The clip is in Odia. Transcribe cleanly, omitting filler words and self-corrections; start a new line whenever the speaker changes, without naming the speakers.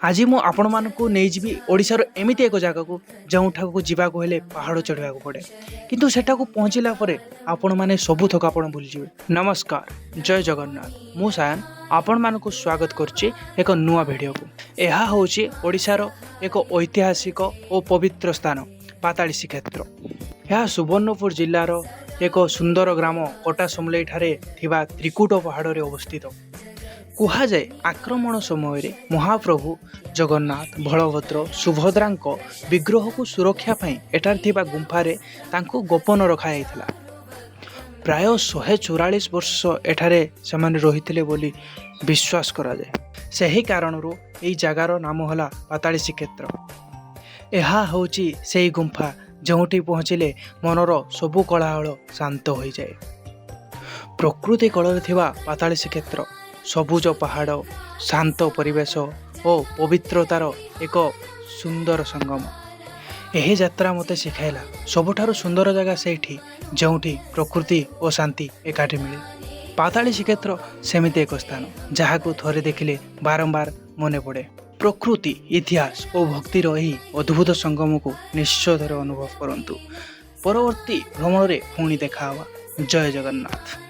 ଆଜି ମୁଁ ଆପଣମାନଙ୍କୁ ନେଇଯିବି ଓଡ଼ିଶାର ଏମିତି ଏକ ଜାଗାକୁ, ଯେଉଁଠାକୁ ଯିବାକୁ ହେଲେ ପାହାଡ଼ ଚଢ଼ିବାକୁ ପଡ଼େ, କିନ୍ତୁ ସେଠାକୁ ପହଞ୍ଚିଲା ପରେ ଆପଣମାନେ ସବୁ ଥକାପଣ ଭୁଲିଯିବେ। ନମସ୍କାର, ଜୟ ଜଗନ୍ନାଥ। ମୁଁ ସାୟନ ଆପଣମାନଙ୍କୁ ସ୍ୱାଗତ କରୁଛି ଏକ ନୂଆ ଭିଡ଼ିଓକୁ। ଏହା ହେଉଛି ଓଡ଼ିଶାର ଏକ ଐତିହାସିକ ଓ ପବିତ୍ର ସ୍ଥାନ, ପାତାଳୀ ଶ୍ରୀକ୍ଷେତ୍ର। ଏହା ସୁବର୍ଣ୍ଣପୁର ଜିଲ୍ଲାର ଏକ ସୁନ୍ଦର ଗ୍ରାମ କଟାସମଲେଇଠାରେ ଥିବା ତ୍ରିକୁଟ ପାହାଡ଼ରେ ଅବସ୍ଥିତ। କୁହାଯାଏ, ଆକ୍ରମଣ ସମୟରେ ମହାପ୍ରଭୁ ଜଗନ୍ନାଥ, ବଳଭଦ୍ର, ସୁଭଦ୍ରାଙ୍କ ବିଗ୍ରହକୁ ସୁରକ୍ଷା ପାଇଁ ଏଠାରେ ଥିବା ଗୁମ୍ଫାରେ ତାଙ୍କୁ ଗୋପନ ରଖାଯାଇଥିଲା। ପ୍ରାୟ 144 ବର୍ଷ ଏଠାରେ ସେମାନେ ରହିଥିଲେ ବୋଲି ବିଶ୍ୱାସ କରାଯାଏ। ସେହି କାରଣରୁ ଏହି ଜାଗାର ନାମ ହେଲା ପାତାଳୀ ଶ୍ରୀକ୍ଷେତ୍ର। ଏହା ହେଉଛି ସେଇ ଗୁମ୍ଫା, ଯେଉଁଠି ପହଞ୍ଚିଲେ ମନର ସବୁ କୋଳାହଳ ଶାନ୍ତ ହୋଇଯାଏ। ପ୍ରକୃତି କୋଳରେ ଥିବା ପାତାଳୀ ଶ୍ରୀକ୍ଷେତ୍ର ସବୁଜ ପାହାଡ଼, ଶାନ୍ତ ପରିବେଶ ଓ ପବିତ୍ରତାର ଏକ ସୁନ୍ଦର ସଙ୍ଗମ। ଏହି ଯାତ୍ରା ମୋତେ ଶିଖାଇଲା, ସବୁଠାରୁ ସୁନ୍ଦର ଜାଗା ସେଇଠି ଯେଉଁଠି ପ୍ରକୃତି ଓ ଶାନ୍ତି ଏକାଠି ମିଳେ। ପାତାଳୀ ଶ୍ରୀକ୍ଷେତ୍ର ସେମିତି ଏକ ସ୍ଥାନ, ଯାହାକୁ ଥରେ ଦେଖିଲେ ବାରମ୍ବାର ମନେ ପଡ଼େ। ପ୍ରକୃତି, ଇତିହାସ ଓ ଭକ୍ତିର ଏହି ଅଦ୍ଭୁତ ସଙ୍ଗମକୁ ନିଶ୍ଚୟ ଥରେ ଅନୁଭବ କରନ୍ତୁ। ପରବର୍ତ୍ତୀ ଭ୍ରମଣରେ ପୁଣି ଦେଖା ହେବା। ଜୟ ଜଗନ୍ନାଥ।